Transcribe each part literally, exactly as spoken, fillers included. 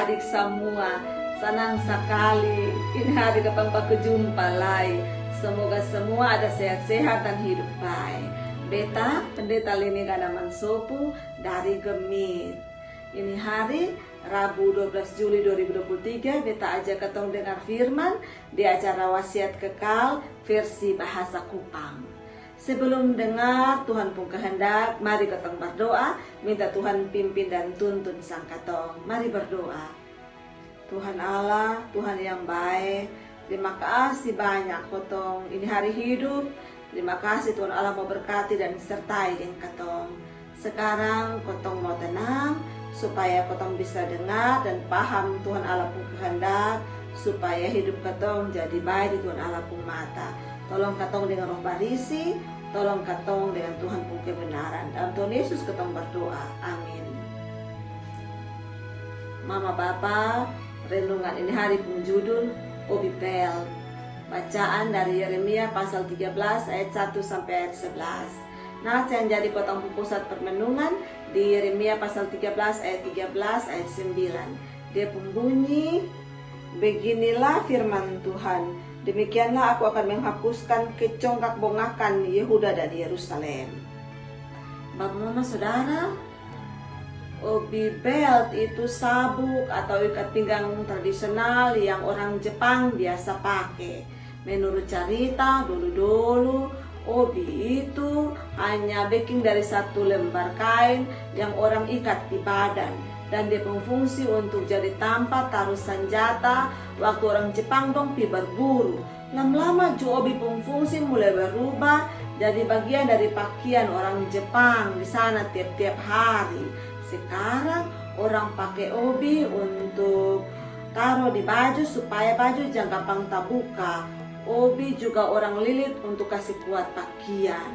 Adik samua, sanang sakali ini hari dapat baku jumpa lai. Semoga semua ada sehat-sehat dan hidup baik. Beta Pendeta Lini Ganaman Sopu dari Gemit. Ini hari Rabu dua belas Juli dua ribu dua puluh tiga, beta ajak katong dengar firman di acara Wasiat Kekal versi bahasa Kupang. Sebelum dengar Tuhan pung kehendak, mari katong berdoa, minta Tuhan pimpin dan tuntun sang katong. Mari berdoa. Tuhan Allah, Tuhan yang bae, terima kasih banyak kotong ini hari hidup. Terima kasih Tuhan Allah mau berkati dan sertai deng katong. Sekarang kotong mau tenang, supaya kotong bisa dengar dan paham Tuhan Allah pung kehendak, supaya hidup katong jadi bae di Tuhan Allah pung mata. Tolong katong dengan Roh Barisi, tolong katong dengan Tuhan pung kebenaran. Dalam Tuhan Yesus katong berdoa. Amin. Mama bapa, renungan ini hari pung judul Obi Belt. Bacaan dari Yeremia pasal tiga belas ayat satu sampai ayat sebelas. Nats yang jadi potong pung pusat permenungan di Yeremia pasal tiga belas ayat tiga belas ayat sembilan. Dia pung bunyi, "Beginilah firman Tuhan, demikianlah Aku akan menghapuskan kecongkak bongakan Yehuda dan Yerusalem." Bapa mama saudara, obi belt itu sabuk atau ikat pinggang tradisional yang orang Jepang biasa pake. Menurut carita, dolu-dolu obi itu hanya beking dari satu lembar kain yang orang ikat di badan, dan dia pung fungsi untuk jadi tampa taru sanjata waktu orang Jepang dong pi berburu. Lama-lama ju obi pung fungsi mulai berubah jadi bagian dari pakian orang Jepang di sana tiap-tiap hari. Sekarang orang pake obi untuk taro di baju supaya baju jang gampang tabuka. Obi juga orang lilit untuk kasi kuat pakian.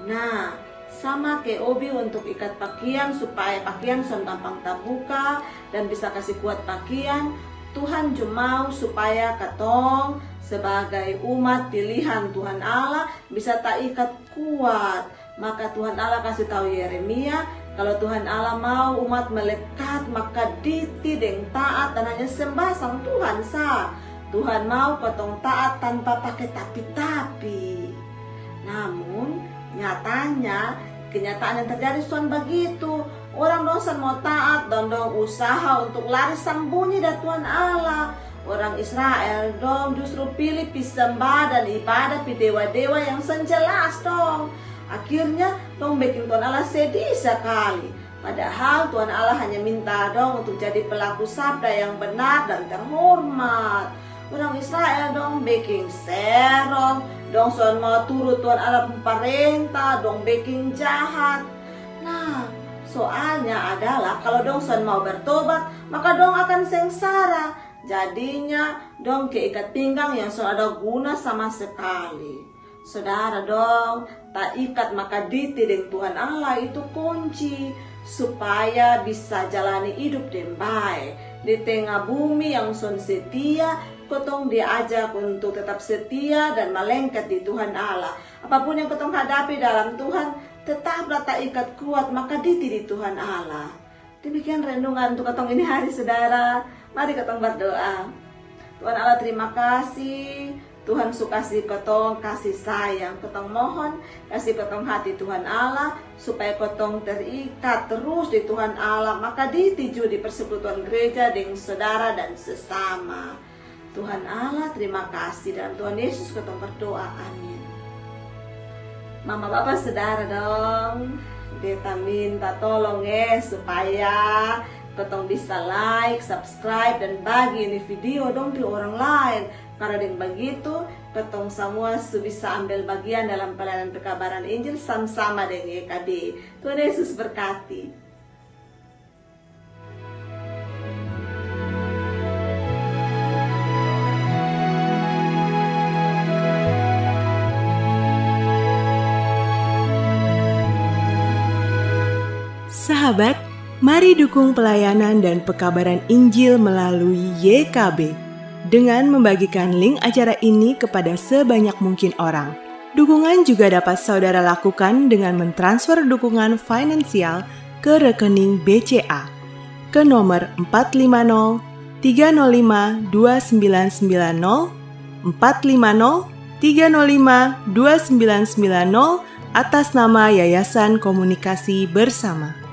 Nah, sama ke obi untuk ikat pakian supaya pakian son gampang tabuka dan bisa kasi kuat pakian, Tuhan ju mau supaya katong sebagai umat pilihan Tuhan Allah bisa taikat kuat. Maka Tuhan Allah kasi tau Yeremia, kalo Tuhan Allah mau umat melekat makaditi deng taat dan hanya sembah sang Tuhan sa, Tuhan mau katong taat tanpa pake tapi-tapi. Namun, nyatanya, kenyataan yang terjadi son bagitu. Orang dong son mau taat dan dong usaha untuk lari sambunyi dari Tuhan Allah. Orang Israel dong justru pilih pi sembah dan ibadah pi dewa-dewa yang son jelas dong. Akhirnya, dong bekin Tuhan Allah sedih sakali. Padahal Tuhan Allah hanya minta dong untuk jadi pelaku sabda yang benar dan terhormat. Orang Israel dong bekin serong, dong son mau turut Tuhan Allah pung parenta, dong bekin jahat. Nah, soalnya adalah kalo dong son mau bertobat, maka dong akan sengsara. Jadinya, dong ke ikat pinggang yang son ada guna sama sekali. Sodara dong, taikat makaditi deng Tuhan Allah itu kunci supaya bisa jalani idup deng bae. Di tenga bumi yang son setia, kotong diajak untuk tetap setia dan malengket di Tuhan Allah. Apapun yang kotong hadapi dalam Tuhan, tetaplah taikat kuat makaditi di Tuhan Allah. Demikian renungan untuk katong ini hari, sodara. Mari katong berdoa. Tuhan Allah, terima kasih. Tuhan su kasi katong kasih sayang. Katong mohon, kasi katong hati Tuhan Allah, supaya katong terikat terus di Tuhan Allah, makaditi ju di persekutuan gereja deng sodara dan sesama. Tuhan Allah, terima kasih. Dalam Tuhan Yesus katong berdoa. Amin. Mama bapa sodara dong, beta minta tolong e, supaya katong bisa like, subscribe, dan bagi ini video dong pi orang laen. Karena deng bagitu, katong samua su bisa ambel bagian dalam pelayanan pekabaran Injil sama-sama deng Y K B. Tuhan Yesus berkati. Sahabat, mari dukung pelayanan dan pekabaran Injil melalui Y K B dengan membagikan link acara ini kepada sebanyak mungkin orang. Dukungan juga dapat saudara lakukan dengan mentransfer dukungan finansial ke rekening B C A ke nomor empat lima nol tiga nol lima dua sembilan sembilan nol, empat lima nol tiga nol lima dua sembilan sembilan nol, atas nama Yayasan Komunikasi Bersama.